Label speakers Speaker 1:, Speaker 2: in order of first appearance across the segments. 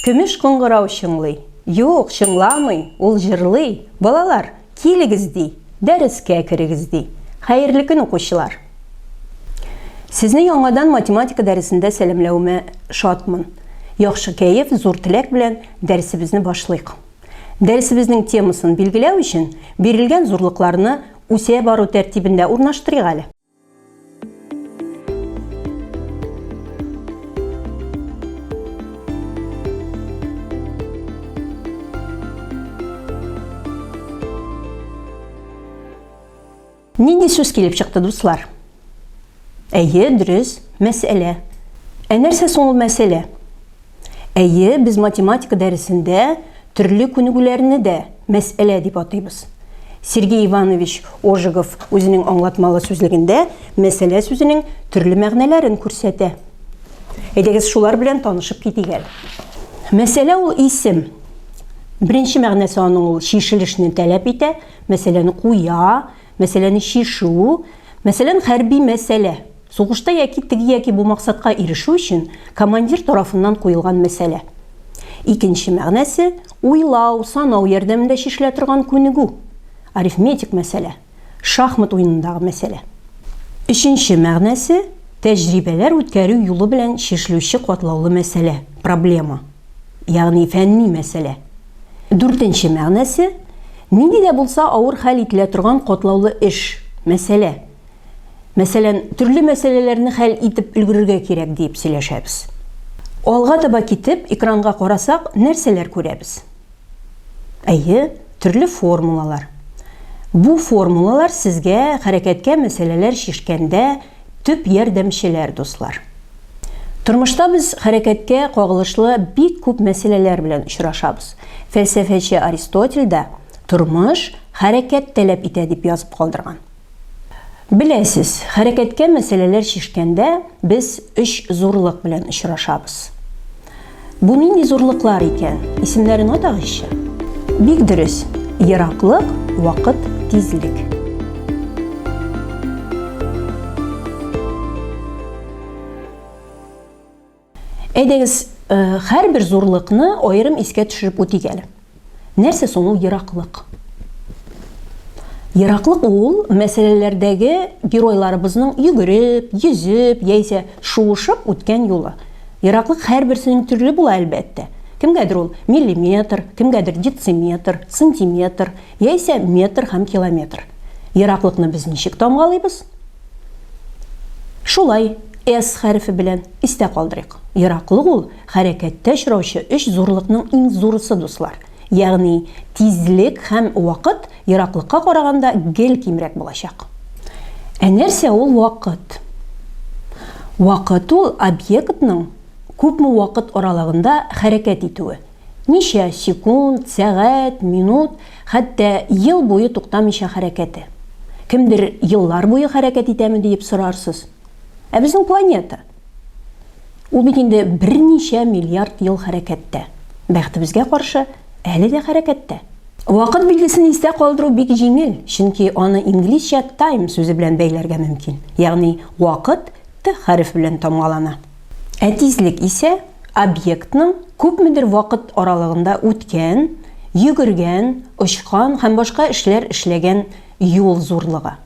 Speaker 1: Көмеш кыңгырау чыңлый. Юк, чыңламый, ул җырлый. Балалар, килегез, ди, дәрескә керегез, ди. Хәерле көн, укучылар! Сезне яңадан математика дәресендә сәламләвемә шатмын. Яхшы кәеф, зур теләк белән дәресебезне башлыйк. Дәресебезнең темасын билгеләү өчен бирелгән зурлыкларны үсә бару тәртибендә урнаштырыйк әле. Нинди сүз килеп чыкты, дуслар? Әйе, дөрес, мәсьәлә. Ә нәрсә соң ул мәсьәлә? Әйе, без математика дәресендә төрле күнегүләрне дә мәсьәлә дип атыйбыз. Сергей Иванович Ожегов үзенең аңлатмалы сүзлегендә мәсьәлә сүзенең төрле мәгънәләрен күрсәтә. Әйдәгез, шулар белән танышып китик әле. Мәсьәлә ул исем. Беренче мәгънәсе аның ул чишелешне таләп итә, мәсьәләне куя, мәсьәләне чишү. Мәсәлән, хәрби мәсьәлә. Сугышта яки теге яки бу максатка ирешү өчен командир тарафыннан куелган мәсьәлә. Икенче мәгънәсе, уйлау, санау ярдәмендә чишелә торган күнегү. Арифметик мәсьәлә. Шахмат уенындагы мәсьәлә. Өченче мәгънәсе, тәҗрибәләр үткәрү юлы белән чишелүче катлаулы мәсьәлә, проблема. Ягъни фәнни мәсьәлә. Дүртенче мәгънәсе, нинди дә булса авыр хәл ителә торган катлаулы эш, мәсьәлә. Мәсәлән, төрле мәсьәләләрне хәл итеп өлгерергә кирәк диеп сөйләшәбез. Алга таба китеп, экранга карасак, нәрсәләр күрәбез? Әйе, төрле формулалар. Бу формулалар сезгә хәрәкәткә мәсьәләләр чишкәндә төп ярдәмчеләр, дуслар. Тормышта без хәрәкәткә кагылышлы бик күп мәсьәләләр белән очрашабыз. Фәлсәфәче Аристотель дә тормыш хәрәкәт таләп итә дип язып калдырган. Беләсез, хәрәкәткә мәсьәләләр чишкәндә без өч зурлык белән очрашабыз. Бу нинди зурлыклар икән? Исемнәрен атагызчы. Бик дөрес, ераклык, вакыт, тизлек. Әйдәгез, э, һәрбер зурлыкны аерым искә төшереп үтик әле. Нәрсә соң ул ераклык? Ераклык ул мәсьәләләрдәге геройларыбызның йөгереп, йөзеп яисә шуышып үткән юлы. Ераклык һәрберсенең төрле була, әлбәттә. Кемгәдер ул миллиметр, кемгәдер дециметр, сантиметр, яисә метр һәм километр. Ераклыкны без ничек тамгалыйбыз? Шулай, S хәрефе белән истә калдырыйк. Ераклык ул, хәрәкәттә очраучы өч зурлыкның иң зурысы, дуслар. Ягъни тизлек һәм вакыт ераклыкка караганда гел кимрәк булачак. Ә нәрсә ул вакыт? Вакыт ул объектның күпме вакыт аралыгында хәрәкәт итүе. Ничә секунд, сәгать, минут, хәтта ел буе туктамыйча хәрәкәте. Кемдер еллар буе хәрәкәт итәме диеп сорарсыз. Ә безнең планета? Ул бит инде берничә миллиард ел хәрәкәттә. Бәхетебезгә каршы, әле дә хәрәкәттә. Вакыт билгесен истә калдыру бик җиңел, чөнки аны инглизчә time сүзе белән бәйләргә мөмкин. Ягъни вакыт Т хәрефе белән тамгалана. Ә тизлек исә объектның күпмедер вакыт аралыгында үткән, йөгергән, очкан һәм башка эшләр эшләгән юл зурлыгы.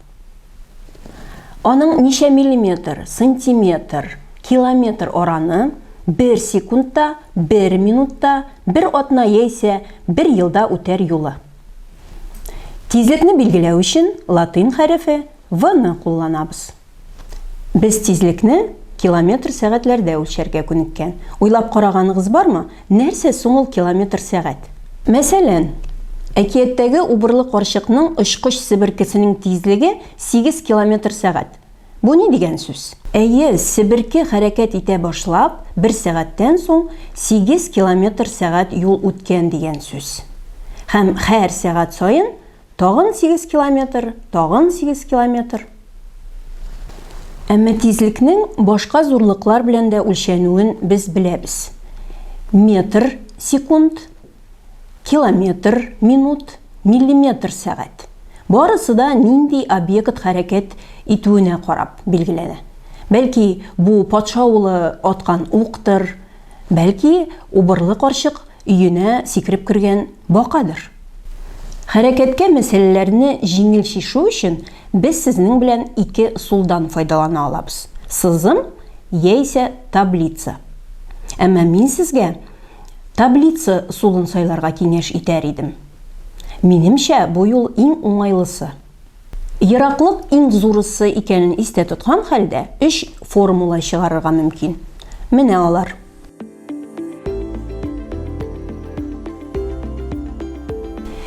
Speaker 1: Аның ничә миллиметр, сантиметр, километр араны бер секундта, бер минутта, бер атна яисә бер елда үтәр юлы. Тизлекне билгеләү өчен латин хәрефе V-ны кулланабыз. Без тизлекне километр-сәгатьләрдә үлчәргә күнеккән. Уйлап караганыгыз бармы, нәрсә соң ул километр-сәгать? Мәсәлән, әкияттәге убырлы карчыкның очкыч себеркесенең тизлеге 8 километр-сәгать. Бу ни дигән сүз? Әйе, себерке хәрәкәт итә башлап, бер сәгатьтән соң 8 километр-сәгать юл үткән дигән сүз. Һәм һәр сәгать саен Тагын 8 километр, тагын 8 километр. Әмма тизлекнең башка зурлыклар белән дә үлчәнүен без беләбез. Метр секунд, километр минут, миллиметр сәгать. Барысы да нинди объект хәрәкәт итүенә карап билгеләнә. Бәлки, бу патша улы аткан уктыр, Бәлки, убырлы карчык өенә сикереп кергән бакадыр? Хәрәкәткә мәсьәләләрне җиңел чишү өчен без сезнең белән ике ысулдан файдалана алабыз, сызым яисә таблица. Әмма мин сезгә таблица ысулын сайларга киңәш итәр идем. Минемчә, бу юл иң уңайлысы. Ераклык иң зурысы икәнен истә тоткан хәлдә, өч формула чыгарырга мөмкин. Менә алар.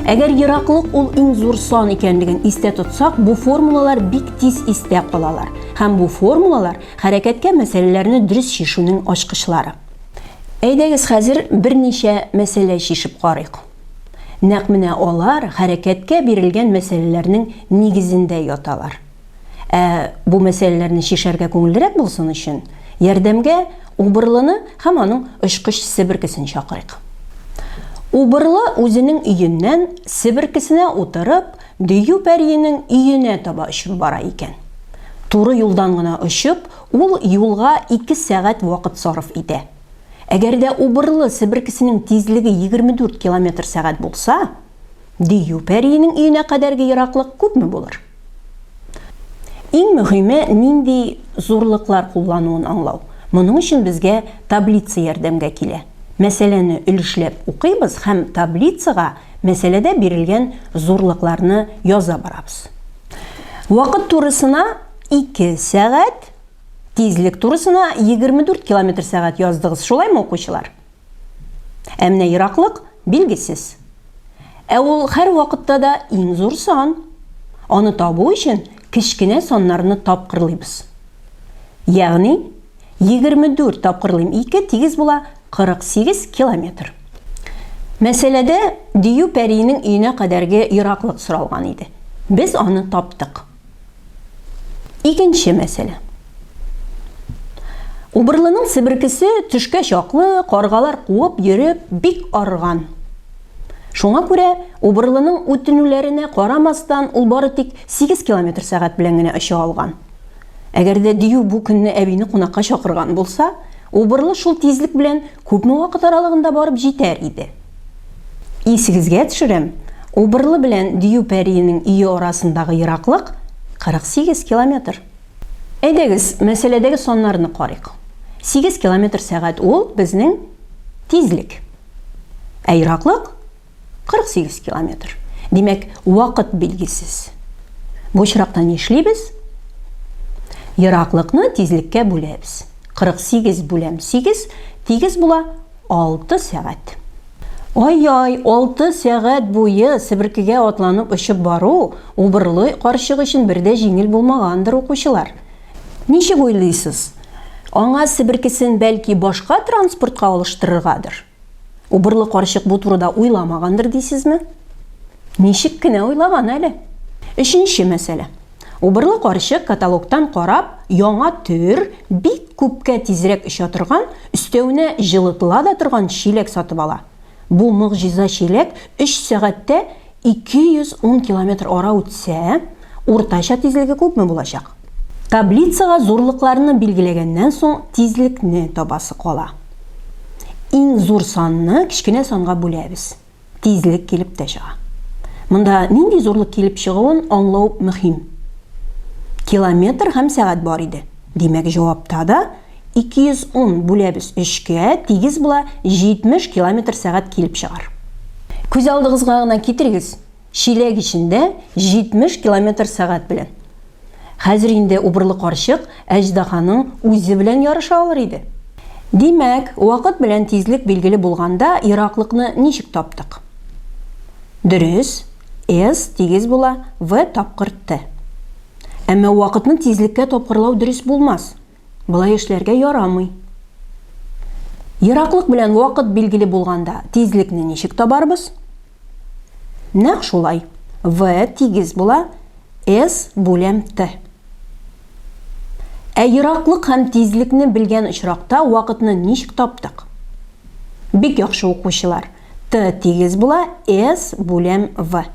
Speaker 1: Әгәр ераклык ул иң зур сан икәнлеген истә тотсак, бу формулалар бик тиз истә калалар. Һәм бу формулалар хәрәкәткә мәсьәләләрне дөрес чишүнең ачкычлары. Әйдәгез хәзер берничә мәсьәлә чишеп карыйк. Нәкъ менә алар хәрәкәткә бирелгән мәсьәләләрнең нигезендә яталар. Ә бу мәсьәләләрне чишәргә күңеллерәк булсын өчен, ярдәмгә Убырлыны һәм аның очкыч себеркесен чакырыйк. Убырлы үзенең өеннән себеркесенә утырып, Дию пәриенең өенә таба очып бара икән. Туры юлдан гына очып, ул юлга ике сәгать вакыт сарыф итә. Әгәр дә Убырлы себеркесенең тизлеге 24 километр сәгать булса, Дию пәриенең өенә кадәрге ераклык күпме булыр? Иң мөһиме, нинди зурлыклар куллануын аңлау. Моның өчен безгә таблица ярдәмгә килә. Мәсьәләне өлешләп укыйбыз һәм таблицага мәсьәләдә бирелгән зурлыкларны яза барабыз. Вакыт турысына 2 сәгать, тизлек турысына 24 километр сәгать яздыгыз, шулаймы, укучылар? Ә менә ераклык билгесез. Ә ул һәрвакытта да иң зур сан. Аны табу өчен кечкенә саннарны тапкырлыйбыз. Ягъни 24 тапкырлыйм 2 тигез була 48 километр. Мәсьәләдә Дию пәриенең өенә кадәрге ераклык соралган иде. Без аны таптык. Икенче мәсьәлә. Убырлының себеркесе төшкә чаклы каргалар куып йөреп бик арыган. Шуңа күрә Убырлының үтенүләренә карамастан, ул бары тик 8 километр сәгать белән генә оча алган. Әгәр дә Дию бу көнне әбине кунакка чакырган булса, Убырлы шул тизлек белән күпме вакыт аралыгында барып җитәр иде? Исегезгә төшерәм, Убырлы белән Дию пәриенең өе арасындагы ераклык 48 километр. Әйдәгез, мәсьәләдәге саннарны карыйк. 8 километр сәгать ул безнең тизлек. Ә ераклык 48 километр. Димәк, вакыт билгесез. Бу очракта нишлибез? Ераклыкны тизлеккә бүләбез. 48 бүләм 8 тигез була 6 сәгать. Ай-яй, алты сәгать буе себеркегә атланып очып бару убырлы карчык өчен бер дә җиңел булмагандыр, укучылар. Ничек уйлыйсыз, аңа себеркесен бәлки башка транспортка алыштырыргадыр? Убырлы карчык бу турыда уйламагандыр дисезме? Ничек кенә уйлаган әле! Өченче мәсьәлә. Убырлы карчык каталогтан карап, яңа төр, бик күпкә тизрәк оча торган, өстәвенә җылытыла да торган чиләк сатып ала. Бу могҗиза чиләк өч сәгатьтә 210 километр ара үтсә, уртача тизлеге күпме булачак? Таблицага зурлыкларны билгеләгәннән соң тизлекне табасы кала. Иң зур санны кечкенә санга бүләбез. Тизлек килеп тә чыга. Монда нинди зурлык килеп чыгуын аңлау мөһим. Километр һәм сәгать бар иде. Димәк, җавапта да 210 бүләбез өчкә, тигез була 70 километр сәгать килеп чыгар. Күз алдыгызга гына китерегез, чиләк эчендә 70 километр сәгать белән. Хәзер инде убырлы карчык әҗдаһаның үзе белән ярыша алыр иде. Димәк, вакыт белән тизлек билгеле булганда ераклыкны ничек таптык? Дөрес, S тигез була V тапкыр T. Әмма вакытны тизлеккә тапкырлау дөрес булмас. Болай эшләргә ярамый. Ераклык белән вакыт билгеле булганда тизлекне ничек табарбыз? Нәкъ шулай. В тигез була S бүләм Т. Ә ераклык һәм тизлекне белгән очракта вакытны ничек таптык? Бик яхшы укучылар. Т тигез була S бүләм В.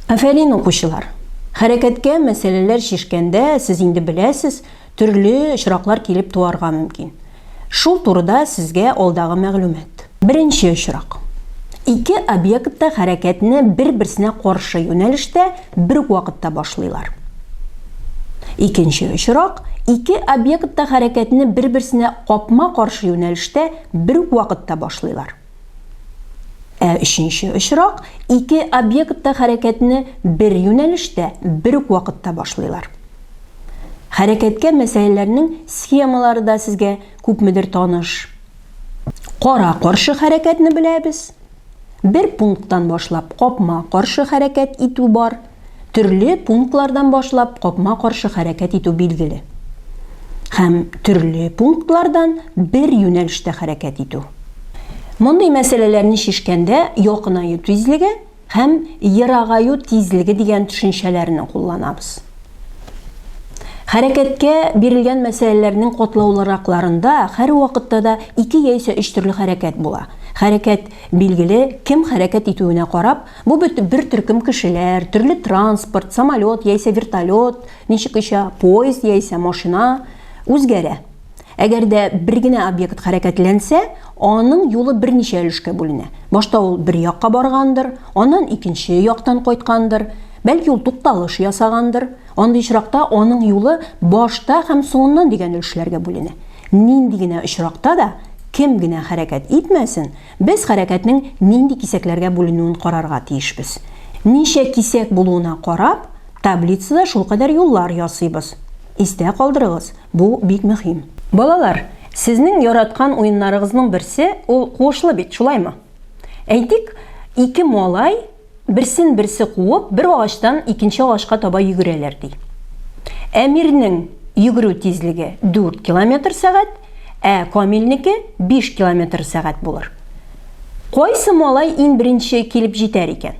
Speaker 1: Афәрин, укучылар! Хәрәкәткә мәсьәләләр чишкәндә, сез инде беләсез, төрле очраклар килеп туарга мөмкин. Шул турыда сезгә алдагы мәгълүмат. Беренче очрак. Ике объект та хәрәкәтне бер-берсенә каршы юнәлештә бер үк вакытта башлыйлар. Икенче очрак. Ике объект та хәрәкәтне бер-берсенә капма-каршы юнәлештә бер үк вакытта башлыйлар. Ә өченче очрак, ике объект та хәрәкәтне бер юнәлештә, бер үк вакытта башлыйлар. Хәрәкәткә мәсьәләләрнең схемалары да сезгә күпмедер таныш. Кара-каршы хәрәкәтне беләбез. Бер пункттан башлап капма-каршы хәрәкәт итү бар. Төрле пунктлардан башлап капма-каршы хәрәкәт итү билгеле. Һәм төрле пунктлардан бер юнәлештә хәрәкәт итү. Мондый мәсьәләләрне чишкәндә якынаю тизлеге һәм ерагаю тизлеге дигән төшенчәләрне кулланабыз. Хәрәкәткә бирелгән мәсьәләләрнең катлаулыракларында һәрвакытта да ике яисә өч төрле хәрәкәт була. Хәрәкәт, билгеле, кем хәрәкәт итүенә карап, Бу бит бер төркем кешеләр, төрле транспорт, самолет яисә вертолет, ничек оча, поезд яисә машина, үзгәрә. Әгәр дә бер генә объект хәрәкәтләнсә, аның юлы берничә өлешкә бүленә. Башта ул бер якка баргандыр, аннан икенче яктан кайткандыр, бәлки ул тукталыш ясагандыр. Андый очракта аның юлы башта һәм соңыннан дигән өлешләргә бүленә. Нинди генә очракта да, кем генә хәрәкәт итмәсен, Без хәрәкәтнең нинди кисәкләргә бүленүен карарга тиешбез. Ничә кисәк булуына карап, таблицада шулкадәр юллар ясыйбыз. Истә калдырыгыз, бу бик мөһим. Балалар, сезнең яраткан уеннарыгызның берсе, ул куышлы бит, шулаймы? Әйтик, ике малай Берсен-берсе куып, бер агачтан икенче агачка таба йөгерәләр, ди. Әмирнең йөгерү тизлеге 4 километр сәгать, ә Камилнеке 5 километр сәгать булыр. Кайсы малай иң беренче килеп җитәр икән?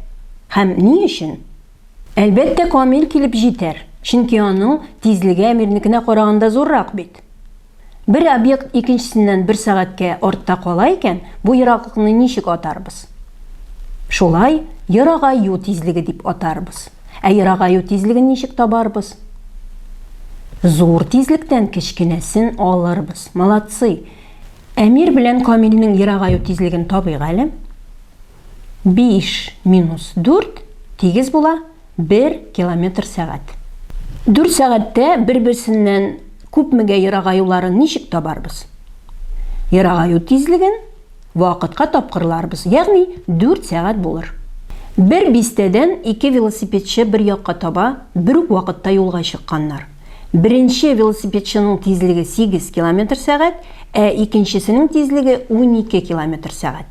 Speaker 1: Һәм ни өчен? Әлбәттә, Камил килеп җитәр, чөнки аның тизлеге Әмирнекенә караганда зуррак бит. Бер объект икенчесеннән бер сәгатькә артта кала икән, бу ераклыкны ничек атарбыз? Шулай, ерагаю тизлеге дип атарбыз. Ә ерагаю тизлеген ничек табарбыз? Зур тизлектән кечкенәсен алырбыз. Молодцы! Әмир белән Камилнең ерагаю тизлеген табыйк әле. 5 минус 4 тигез була 1 километр сәгать. Дүрт сәгатьтә бер-берсеннән күпмегә ерагаюларын ничек табарбыз? Ерагаю тизлеген вакытка тапкырларбыз, ягъни 4 сәгать булыр. Бер бистәдән ике велосипедчы бер якка таба бер үк вакытта юлга чыкканнар. Беренче велосипедчының тизлеге 8 километр сәгать, ә икенчесенең тизлеге 12 километр сәгать.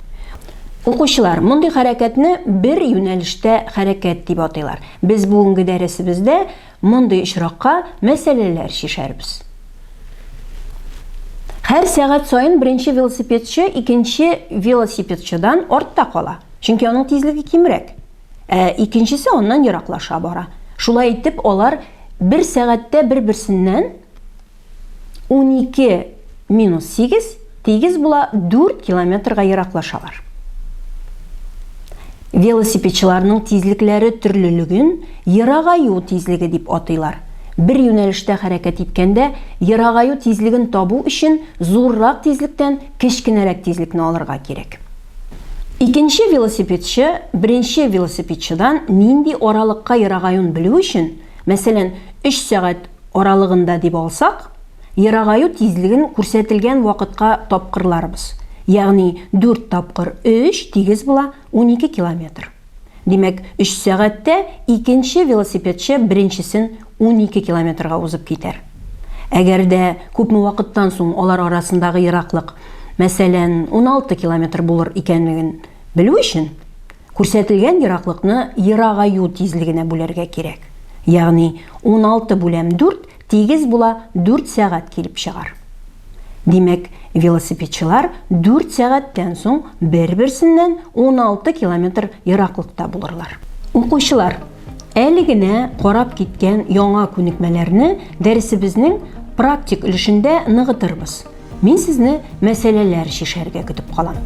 Speaker 1: Укучылар, мондый хәрәкәтне бер юнәлештә хәрәкәт дип атыйлар. Без бүгенге дәресебездә мондый очракка мәсьәләләр чишәрбез. Һәр сәгать саен беренче велосипедчы икенче велосипедчыдан артта кала, чөнки аның тизлеге кимрәк. Ә икенчесе аннан ераклаша бара. Шулай итеп, алар бер сәгатьтә бер-берсеннән 12 минус 8 тигез була 4 километрга ераклашалар. Велосипедчыларның тизлекләре төрлелеген ерагаю тизлеге дип атыйлар. Бер юнәлештә хәрәкәт иткәндә ерагаю тизлеген табу өчен зуррак тизлектән кечкенәрәк тизлекне алырга кирәк. Икенче велосипедчы беренче велосипедчыдан нинди аралыкка ерагаюын белү өчен, мәсәлән, 3 сәгать аралыгында дип алсак, ерагаю тизлеген күрсәтелгән вакытка тапкырларбыз. Ягъни 4 тапкыр 3 тигез була 12 километр. Димәк, 3 сәгатьтә икенче велосипедчы беренчесен 12 километрга узып китәр. Әгәр дә күпме вакыттан соң алар арасындагы ераклык, мәсәлән, 16 километр булыр икәнлеген белү өчен, күрсәтелгән ераклыкны ерагаю тизлегенә бүләргә кирәк. Ягъни 16 бүләм 4 тигез була 4 сәгать килеп чыгар. Димәк, велосипедчылар 4 сәгатьтән соң бер-берсеннән 16 километр ераклыкта булырлар. Укучылар, әле генә карап киткән яңа күнекмәләрне дәресебезнең практик өлешендә ныгытырбыз. Мин сезне мәсьәләләр чишәргә көтеп калам.